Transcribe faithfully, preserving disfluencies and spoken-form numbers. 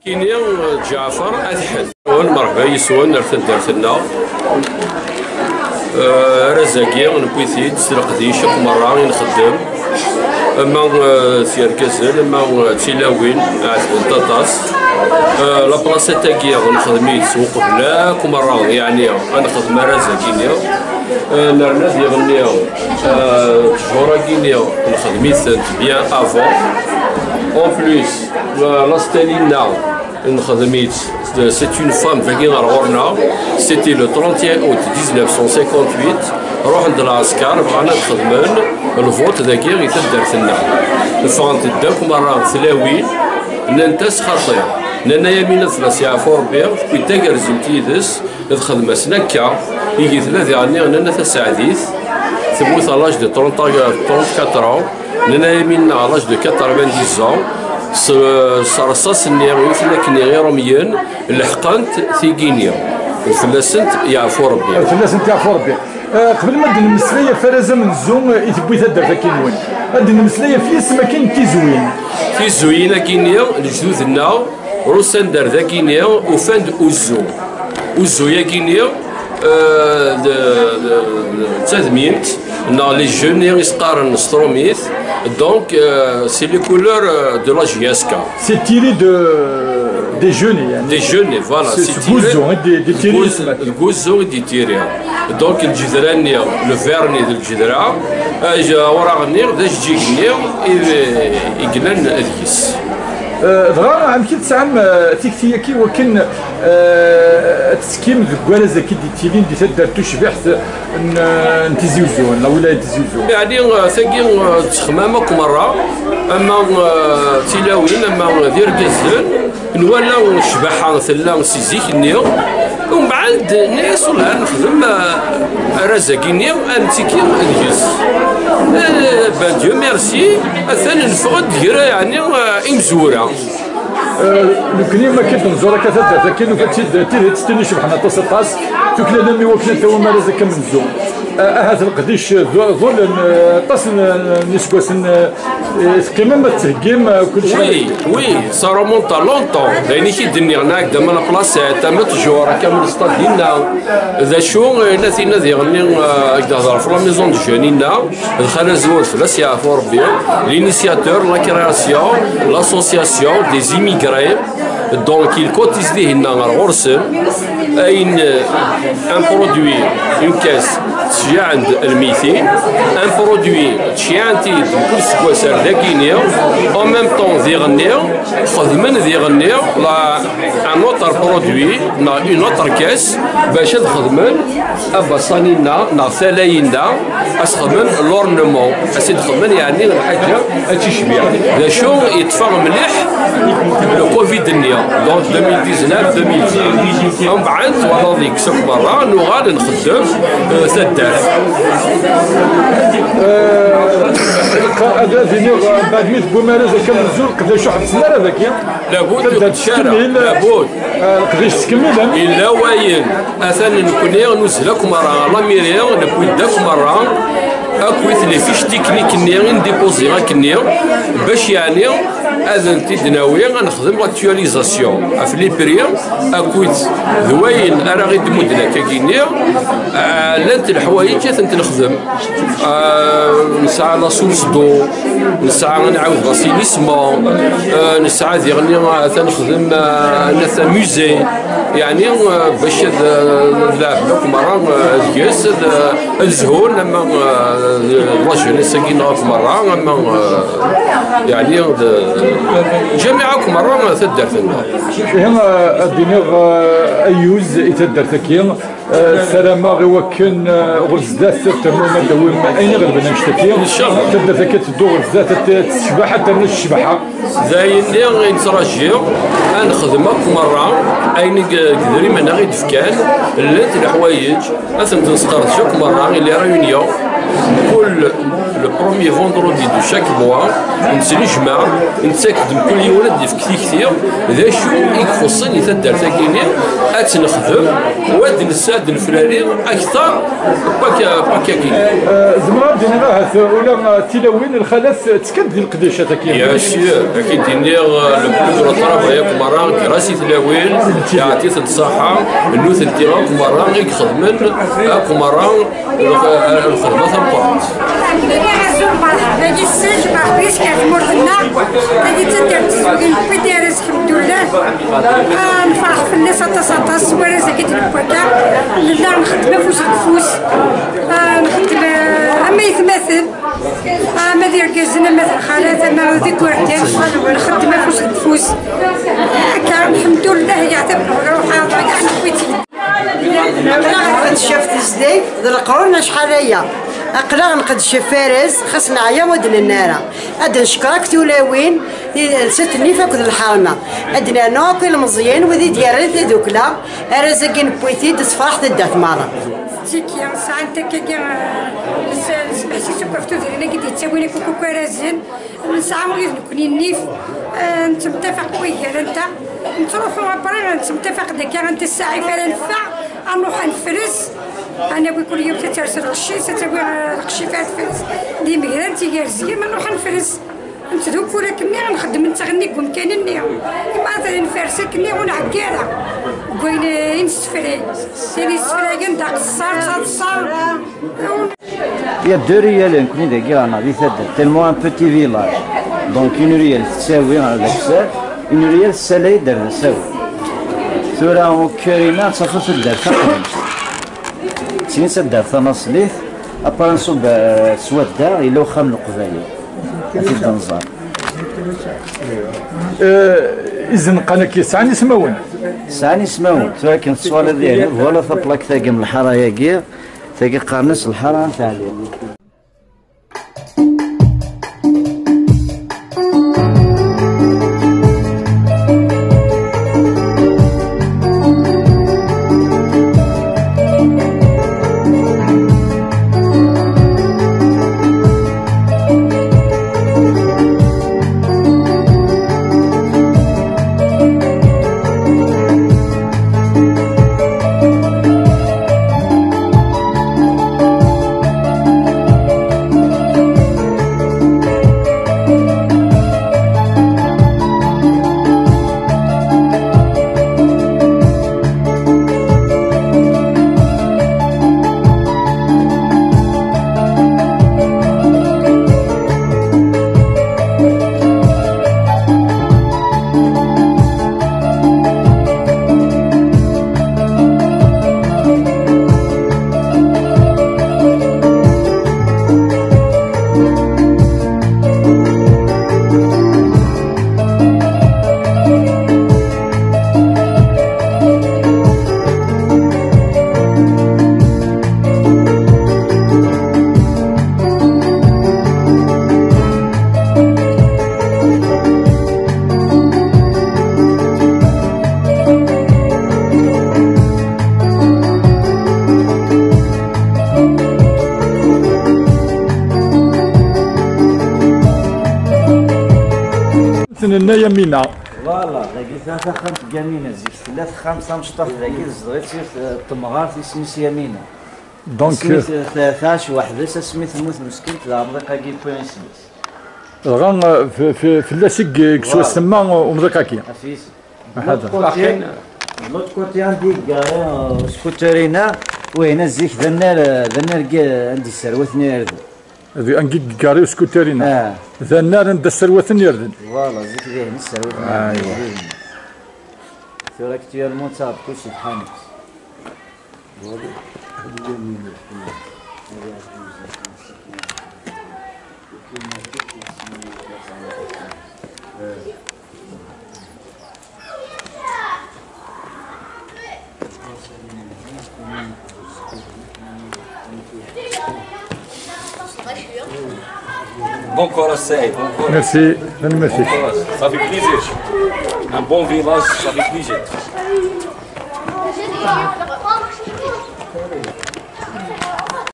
Kini, Ǧaɛfer At Ḥed. Merḥba yes-wen ar taddart-nneɣ. Eh, arraz-agi newwi-t-id s leqdic akk merra i nxeddem, ama, eh, d tirgazen, ama, eh, d tilawin, ɛetbent aṭas. Eh, la placette-agi nexdem-itt uqbel akk merra, yeɛni ad nexdem arraz-agi-nni. Eh, nerna diɣenni, eh, ttjur-agi-nni nexdem-itent bien avant. En plus, eh, la Stalina nexdem-itt, c'est une femme dagi ɣer ɣur-neɣ. C'était le trente et un août dix-neuf cent cinquante-huit. Ruḥen-d lɛesker, bɣan ad xedmen lvot dagi i taddart-nneɣ. Ffɣent-d akk merra tlawin, nnant-as xaṭi. Nnan-a Yamina, ad fell-as yeɛfu Rebbi, tewwi-d tagerzumt yid-s, d xedm-asen akka. Igi tella diɣenni, nnan-a Taseɛdit, temmut à l'âge de trente, trente-quatre ans. Nnan-a Yamina, à l'âge de quatre-vingt-dix ans, s, s rṣas-nni i uten akken i Irumyen, leḥqent tigi-nni. Fell-asent yeɛfu Rebbi. Fell-asent yeɛfu Rebbi. Eh, qbel ma d-nemmeslay ɣef arraz amenzu, eh, i tewwi taddart-agi-nwen, ad d-nemmeslay ɣef yisem akin n tizwin. Tizwin-agi-nni, lejdud-nneɣ, rusan-d ar dagi-nni, ufan-d uzzu. Uzzu-agi-nni, eh, d, d, d, d tadmimt, neɣ les jaunes i s-qqaren s trumit. Donc, eh, c'est les couleurs, eh, de la J S K. C'est tiré de, des jaunes, يعني. Des jaunes, voilà. C'est, c'est tiré. Seg uzzu i d-, d-, d-, tiré. Seg uzzu i d-yettiri. Donc, lǧedra-nni, le vert-nni d lǧedra, eh, awraɣ-nni d ajeǧǧig-nni i, i yellan deg-s. Eh, dɣa, amek i tesɛam, eh, tikti-agi wakken, eh, ad tettekkim deg warraz-agi d-yettilin di taddart tucbiḥt n, n Tizi Uzzu, n la wilaya n Tizi Uzzu? Yeɛni, eh, tagi, eh, d ttexmam akk merra, ama, eh, d tilawin, ama d irgazen, nwala ccbaḥa tella si zik-nni, umbeɛd nni-as, "Wellah, nexdem, eh, arraz-agi-nni, ad nettiki deg-s." Eh, ben, Dieu merci, atan neffeɣ-d gar, yeɛni, eh, imezwura. Eh, nekkni, ma akka d-nẓur akka taddart-agi, nufa-tt-id d tidet tin icebḥen aṭas, aṭas. Tuklal-am i wakken ad tawim arraz akka amenzu. Eh, ahat leqdic ḍu-, ḍulen, eh, aṭas n, n iseggasen, eh, teqqimem ad d-theggim, eh, kullec. Oui, oui, ça remonte à longtemps. D ayen i k-id-nniɣ, neɣ d ama la placette, ama ttjur, akka am lestad dinna. D acu, eh, la tinna diɣenni, eh, ak-d-hedreɣ ɣef la maison de jeunes-inna, d Xali Azwur, fell-as yeɛfu Rebbi, l'initiateur, la création, l'association des immigrés. Donc, il cotise dihinna ɣer ɣur-sen. Ayen, eh, un produit, une caisse, tceyyeɛ-d lmeytin, un produit, tceyyeɛ-t-id mkul aseggas ar dagini, en même temps diɣenni, xedmen diɣenni, la, un autre produit, neɣ une autre caisse, bac ad xedmen abaṣani-nneɣ, neɣ tala-inna, ad s-xedmen l'ornement, ad s-id-xedmen, yeɛni, lḥaǧa ad ticbiḥ. D acu yeṭṭef-aɣ mliḥ le covid-nni, donc deux mille dix-neuf, deux mille vingt. Mbeɛd, twalaḍ, yekkes akk berra, nuɣal nxeddem, eh, taddart. Eh, ad, ad iniɣ, eh, mbeɛd mi tewwim arraz akka amenzu, leqdic ur ḥebbsen ara dagi. Labud, taddart tettkemmil, labud. Eh, leqdic ttkemmilen. Yella wayen, atan nekkni nuzzel akk merra, la mairie, newwi-d akk merra, akkit les fiches techniques-nni i ndipozin akkenni, bac yeɛni ad tent-id-nawi, ad nexdem l'actualisation ɣef les prix, akkit d wayen ara ɣ-id-mudden akkagi-nni, eh, llant leḥwayeǧ ad tent-nexdem. Ah, nesɛa la source d'eau, nesɛa, ad nɛawed l'assainissement, ah, nesɛa diɣenni, ah, ata nexdem, ah, nata musée, yeɛni, ah, bac ad, ah, ad leɛben akk merra, ah, deg-s, ad, ah, ad zhun, ama, ah, la jeunesse-agi-nneɣ akk merra, ama, ah, yeɛni, d, ǧamiɛ akk merra, ah, taddart-nneɣ. Ihi, ah, ad d-iniɣ, ah, ayyuz i taddart-agi. Eh, ssarameɣ i wakken, eh, ɣer zdat ad ternum ad d-tawim ayen iɣelben annect-agi. Ncallah. Taddart akka teddu ɣer zdat, ad t-, tecbeḥ, ad ternu ccbaḥa. D ayen-nni i nettraǧi, ad nexdem akk merra ayen i deg idrimen i d-fkan, llant leḥwayeǧ, ad tent-nesqerdec akk merra, i les réunions, kul Le premier vendredi de chaque mois, nettnejmaɛ, nettak-d mkul yiwen ad d-yefk tikti d acu i ixuṣṣen i taddart-agi-nni, ad tt-nexdem, u ad nefrari akteṛ n wakka-agi. Zemreɣ ad d-iniɣ ahat ula d tilawin, lxalat, ttekkant di leqdicat-agi. Bien sûr, ad k-id-iniɣ, le plus grand travail akk merra, grâce i tlawin, yeɛṭi-tent ṣṣaḥa, nutenti akk merra i ixedmen, akk merra lxedma tameqqrant. Azul, merḥba yes-k, merḥba yes-k ar tmurt-nneɣ. Tagi d taddart tizwilin n P D R S, lḥemdullah. Ah, nferḥ fell-as aṭas, aṭas, s warraz-agi d wakka. Nella nxeddem afus deg ufus. Ah, nxeddem, ah, ama aytmaten, ah, ama d irgazen, ama d lxalat, ama d igerdan, nxeddem afus deg ufus. Akka, lḥemdullah, yeɛtab lehdur, ḥaḍer, yeɛni, wid Aql-aɣ nqeddec ɣef tezdayt d leqrun acḥal aya. Aql-aɣ nqeddec ɣef arraz, xas neɛya ur d-nenni ara. Ad d-neckeṛ akk tulawin, lsat nnif akked lḥerma. Ad d-nernu akk ilmeẓyen, wid i d-yerran tadukla, arraz-agi newwi-t-id, tefreḥ taddart merra. Tiki, sɛant akkagi, eh, s-, smeḥsis akk ɣef tudrin-agi d-yettawin akk, akk arazen. Nesɛa ula d nekkni nnif, eh, nettemtafaq wid gar-anteɣ. Nettruḥu après, nettemtafaq-d akka, anta ssaɛa i ara neffeɣ, ad nruḥ ad nefres, ad nawi kul yiwet ad ters lqecc-is, ad tawi, eh, lqecc-is ad tefres d imegra n tigerziyin, ad nruḥ ad nefres. Nettdukkul akkenni, nxeddem nettɣenni deg umkan-nni. Ima ad nfers akkenni ur nɛeggi ara deg wayen, eh, i nessefray. Tin yessefrayen d aqeṣṣer, d taḍsa. Il y a deux ruelles, nekkni dagi ɣer di taddart, tellement un petit village. Donc une ruelle tettawi ɣer d akessar, une ruelle tessalay-d ar d asawen. Tura ukkarina ad tafeḍ taddart taqbaylit. Tin d taddart tanaṣlit, après nṣubb, euh, s wadda, yella uxxam n Leqbayel. Ad t-id-nẓer. Eh, izenqan-agi sɛan ismawen? Sɛan ismawen. Tura akken tettwaliḍ ihi, voilà taplakt-agi n lḥara-agi. Tagi qqaren-as lḥara n Teɛli. Tenna Yamina. Voilà, dagi ta taxxamt n Yamina, zik tella texxamt tamecṭuḥt dagi, tezdeɣ-itt yiwet, eh, n temɣart, isem-is Yamina. Donc, asmi, euh, t-, t-, tɛac weḥd-s, asmi temmut meskint, d amḍiq-agi i yewwi isem-is. Dɣa, euh, f-, f-, fell-as i g-, i yettwasemma umḍiq-agi. Af yisem. Ḥader. De l'autre côté, de l'autre côté, anda i yeggari, euh, uskuter-inna, wihin zik d annar, euh, d annar g-, anda i sserwaten irden. D-, anga i yeggari uskuter-inna. Ah. D annar anda sserwaten irden. Voilà, zik dihin i sserwaten irden. Aywa. Tura actuellement, ttaɣ-d kulci d lḥanet. Bon courage, Saïd. Bon courage. Merci. Bon courage. Ça fait plaisir. Un bon village, ça fait plaisir.